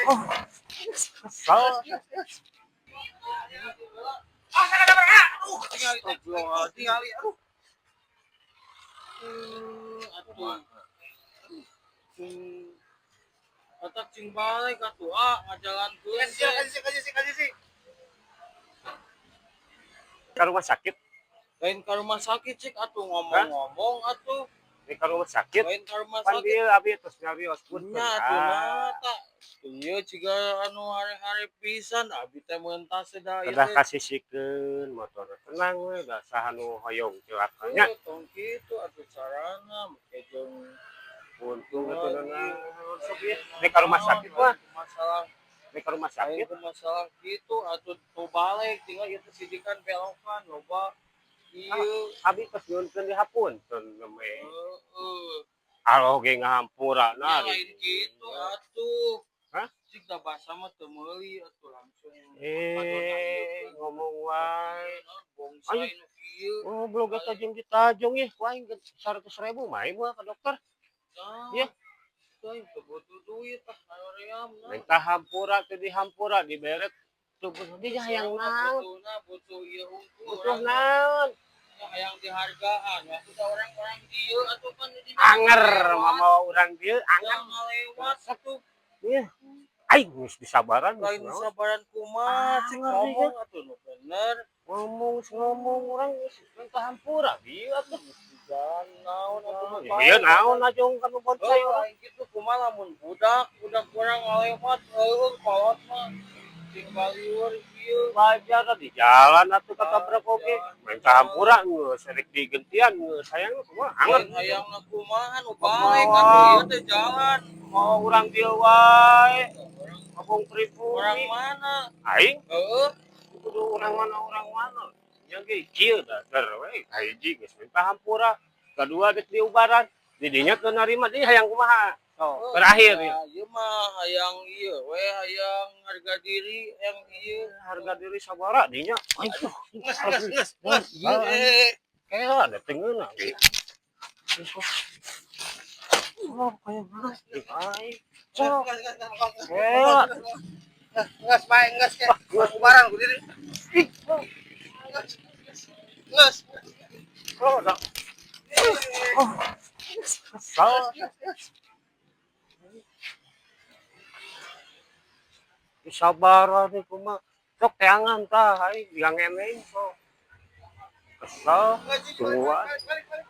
Oh. Kesel. Ah, sakit apa? Aduh, tinggal tinggal, aduh. Atuh. Cing Otak cing balik atuh ah ngajalankeun Kasih, teh. Kasih, kasih, kasih, kasih. Ke rumah sakit. Lain ka rumah sakit cik atuh ngomong-ngomong atuh. Di ke rumah sakit. Lain ka rumah sakit. Panggil abi terus nyarios pun. Nya atuh mah tak. Ieu jiga anu hare-hare pisan abi teh mentas da ieu Kedah teh. Kasisikeun motor tenang we da saha nu hoyong cilaka nya. Heuh, tong kitu atuh carana make jeung Untung atuh naon sok ieu. Di ke rumah sakit mah, masalah di ke rumah lain sakit. Ku masalah gitu atuh tuh balik tinggal ieu teh sidikan belokan loba ieu. Abi tos nyuhunkeun di hapunten nembe. Heeh. Aloh ge ngahampura Ya na. Lain gitu atuh. Hah? Cik da basa mah teu meuli atuh langsung. Eh, ngomong wae. Bonsai nu kieu. Oh, belum eta jeung ditajong ih, ku aing 100.000 mah aing mah ka dokter. Nah, Iya. Teuing teu butuh duit ah haream na. Minta hampura teu dihampura dibere teu di hayang naon? Butuhna butuh ieu hungkul. Butuh naon? Hayang dihargaan. Waktu da orang-orang dieu atuh kan di Anger mama urang dieu anger. Ngalewat atuh. Ieu. Aing geus disabaran geus Lain naon. sabaran kumaha cik Anger ngomong atuh nu bener. Ngomong geus ngomong urang geus minta hampura dieu atuh. Jalan naon atuh nu Ieu naon najong ka nu bonsai Heuh, urang. lain kitu kumaha lamun budak, budak urang ngalewat heueuh kolot mah cing balieur kieu. Wajar di jalan atuh katabrak oge. Minta hampura geus rek digentian geus hayang kumaha anger. Lain hayangna kumaha nu balik atuh ieu teh jalan. Mau urang dieu wae. Ngomong pribumi. Orang mana? Aing Heeh. kudu orang mana nya ge kieu dasar we kahiji geus minta hampura, kedua geus diubaran didinya teu narima deui hayang kumaha. Oh, Terakhir ya, ieu mah hayang ieu we hayang harga diri yang ieu. Harga diri sabara dinya aing. Nges, nges, nges, nges. Nges. Eh, Kayak ada tengeuna ge. Oh, kayak mana? Aing. nges, nges, nges, nges, nges. Kayak Nges, bae, nges, ke. Ubaran ku diri. Nges, nges. Oh, dah. Oh. Kesel. Nges, nges. Sabar nih kumaha. Sok teangan tah aing diangenein sok. Kesel. Nges, Tua. balik, balik, balik.